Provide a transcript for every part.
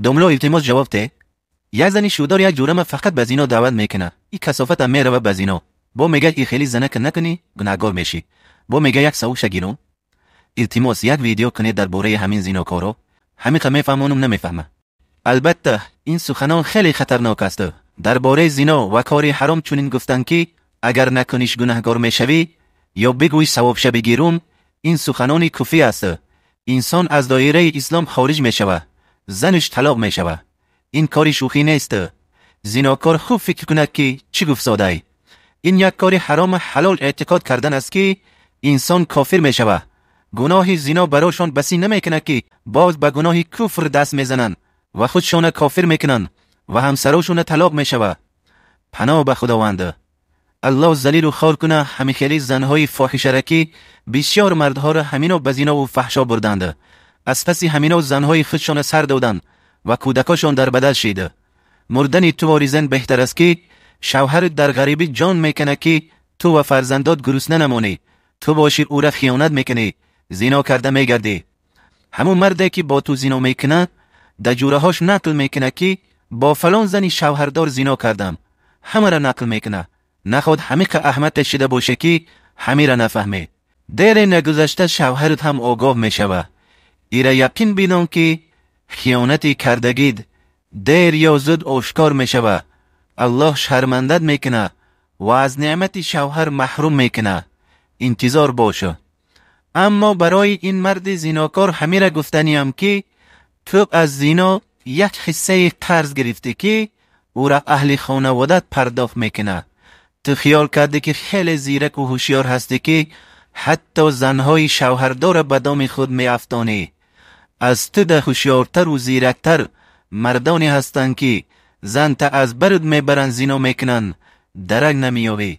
Домло, илтимос, ҷавоб те. Як зани шудор як ҷурама фақат ба зино даъват мекуна. И касофата мерава ба зино. Бо мега и хели занака накунӣ, гунаҳгор мешӣ. Бо мега як савуша гирум. Илтимос, як видео кунед дар бораи ҳамин зинокоро. Ҳамиқа мефаҳмонум, намефаҳма. Албатта, ин суханон хеле хатарнок аст. Дар бораи зино ва кори ҳаром чунин гуфтанд, ки агар накуниш, гунаҳгор мешавӣ, ё бигӯй савобша бигирум, ин суханони куфрӣ аст. Инсон аз доираи ислом хориҷ мешавад, занаш талоқ мешавад. Ин кори шӯхӣ нест. Зинокор хуб фикр кунад, ки чӣ гуфтзодай. Ин як кори ҳарома ҳалол эътиқод кардан аст, ки инсон кофир мешавад. Гуноҳи зино барошон басӣ намекунад, ки боз ба гуноҳи куфр даст мезананд ва худшона кофир мекунанд ва ҳамсарошона талоқ мешавад. Паноҳ ба Худованд. Аллоҳ залилу хор куна ҳамихели занҳои фоҳишара, ки бисёр мардҳоро ҳамино ба зинову фаҳшо бурданд. Аз паси ҳамино занҳои худшона сар доданд ва кӯдакошон дар бадал шид. Мурдани ту воризен беҳтар аст, ки шавҳарат дар ғарибӣ ҷон мекунад, ки ту ва фарзандот гурусна намонӣ. Ту бошӣ, ӯра хиёнат мекунӣ, зино карда мегардӣ. Ҳамун марде, ки бо ту зино мекунад, дар ҷураҳош нақл мекунад, ки бо фалон зани шавҳардор зино кардам. Ҳамаро нақл мекунад. Наход ҳамиқа аҳмақе шида боше, ки ҳамира нафаҳмӣ. Дере нагузашта шавҳарат ҳам огоҳ мешавад. Ира яқин бидон, ки хиёнати кардагид дер ё зуд ошкор мешавад. Аллоҳ шармандат мекунад ва аз неъмати шавҳар маҳрум мекунад. Интизор боша. Аммо барои ин марди зинокор ҳамира гуфтаниям, ки ту аз зино як ҳиссаи қарз гирифтӣ, ки ӯра аҳли хонаводат пардохт мекунад. Ту хиёл кардӣ, ки хеле зираку ҳушёр ҳастӣ, ки ҳатто занҳои шавҳардора ба доми худ меафтонӣ. Аз ту да ҳушёртару зирактар мардоне ҳастанд, ки занта аз баруд мебаранд, зино мекунанд, дарак намеёбӣ.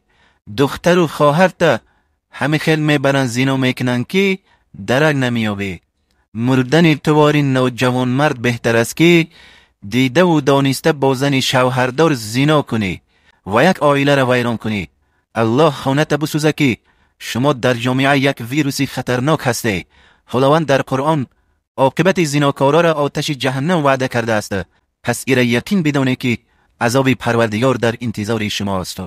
Духтару хоҳарта ҳами хел мебаранд, зино мекунанд, ки дарак намеёбӣ. Мурдани тувори ноҷавонмард беҳтар аст, ки дидаву дониста бо зани шавҳардор зино кунӣ ва як оиларо вайрон кунӣ. Аллоҳ хоната бисӯза, ки шумо дар ҷомеа як вируси хатарнок ҳастед. Худованд дар Қуръон оқибати зинокороро оташи ҷаҳаннам ваъда кардааст. Пас ира яқин бидонед, ки азоби Парвардигор дар интизори шумост.